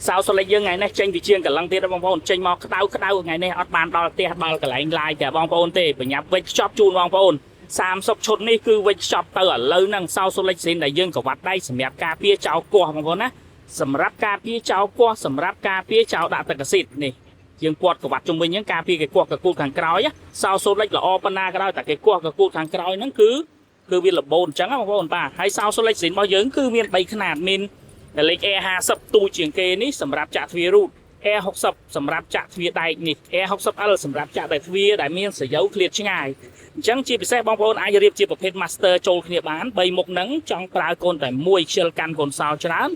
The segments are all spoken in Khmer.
សោសូលិចយើងថ្ងៃនេះចេញពីជាងកន្លងទៀតបងប្អូនចេញមកក្តៅក្តៅថ្ងៃនេះអត់បានដល់ផ្ទះដល់កន្លែងឡាយតែបងប្អូនទេបញ្ញាប់វិចខ្ចប់ជូនបងប្អូន30ឈុតនេះគឺវិចខ្ចប់ទៅឥឡូវហ្នឹងសោសូលិចស៊ីនដែលយើងក្រវ៉ាត់ដៃសម្រាប់ការពារចោលគោះបងប្អូនណាសម្រាប់ការពារចោលគោះសម្រាប់ការពារចោលដាក់ទឹកអាស៊ីតនេះយើងពាត់ក្រវ៉ាត់ជុំវិញហ្នឹងការពារគេគោះកគូតខាងក្រោយសោសូលិចល្អប៉ុណ្ណាក៏ដោយតែគេគោះកគូតខាងក្រោយហ្នឹងគឺវាលបូនអញ្ចឹងណាបងប្អូនបាទហើយសោសូលិចស៊ីនរបស់យើងគឺមាន3ខ្នាតមាន លេខ A50 ទូជាងគេនេះសម្រាប់ចាក់ទ្វាររូត A60 សម្រាប់ចាក់ទ្វារដែកនេះ A60L សម្រាប់ចាក់តែទ្វារដែលមានសយោឃ្លាតឆ្ងាយអញ្ចឹងជាពិសេសបងប្អូនអាចរៀបជាប្រភេទ Master ចូលគ្នាបាន3មុខហ្នឹងចង់ប្រើកូនតែមួយខ្ជិលកាន់កូនសោច្រើន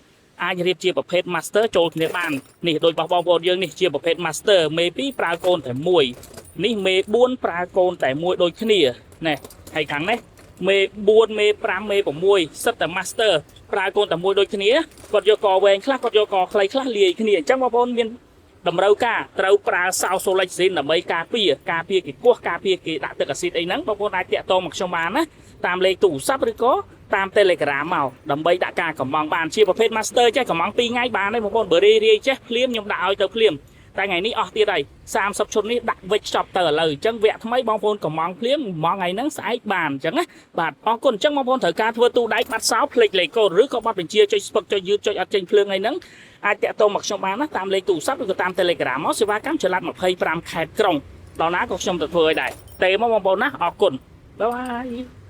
អាចរៀបជាប្រភេទ Master ចូលគ្នាបាននេះដូចរបស់បងប្អូនយើងនេះជាប្រភេទ Master មេ2ប្រើកូនតែមួយនេះមេ4ប្រើកូនតែមួយដូចគ្នាណែហើយខាងនេះមេ4មេ5មេ6សិតតែ Master ប្រើកូនតែមួយដូចគ្នាគាត់យកកវែងខ្លះគាត់យកកខ្លីខ្លះលាយគ្នាអញ្ចឹងបងប្អូនមានតម្រូវការត្រូវប្រើសោសូលិចស៊ីនដើម្បីការពារការពារគេគោះការពារគេដាក់ទឹកអាស៊ីតអីហ្នឹងបងប្អូនអាចតាក់ទងមកខ្ញុំបានណាតាមលេខទូរស័ព្ទឬក៏តាម Telegram មកដើម្បីដាក់ការកំងបានជាប្រភេទ Master ចេះកំង2ថ្ងៃបានទេបងប្អូនបើរាយរាយចេះភ្លាមខ្ញុំដាក់ឲ្យទៅភ្លាមតែថ្ងៃនេះអស់ទៀតហើយ30ឈុតនេះដាក់វិចចប់ទៅឥឡូវអញ្ចឹងវគ្គថ្មីបងប្អូនកំងភ្លាមមួយថ្ងៃហ្នឹងស្អែកបានអញ្ចឹងណាបាទអរគុណអញ្ចឹងបងប្អូនត្រូវការធ្វើទូដែកបាត់សោភ្លេចលេខកូដឬក៏ប័ណ្ណបញ្ជាចុចស្ពឹកចុចយឺតចុចអត់ចេញភ្លើងអីហ្នឹងអាចតាក់ទងមកខ្ញុំបានណាតាមលេខទូរស័ព្ទឬក៏តាម Telegram មកសេវាកម្មចល័ត25ខេត្តក្រុងដល់ណាក៏ខ្ញុំទៅធ្វើឲ្យដែរទេមកបងប្អូនណាអរគុណ bye bye.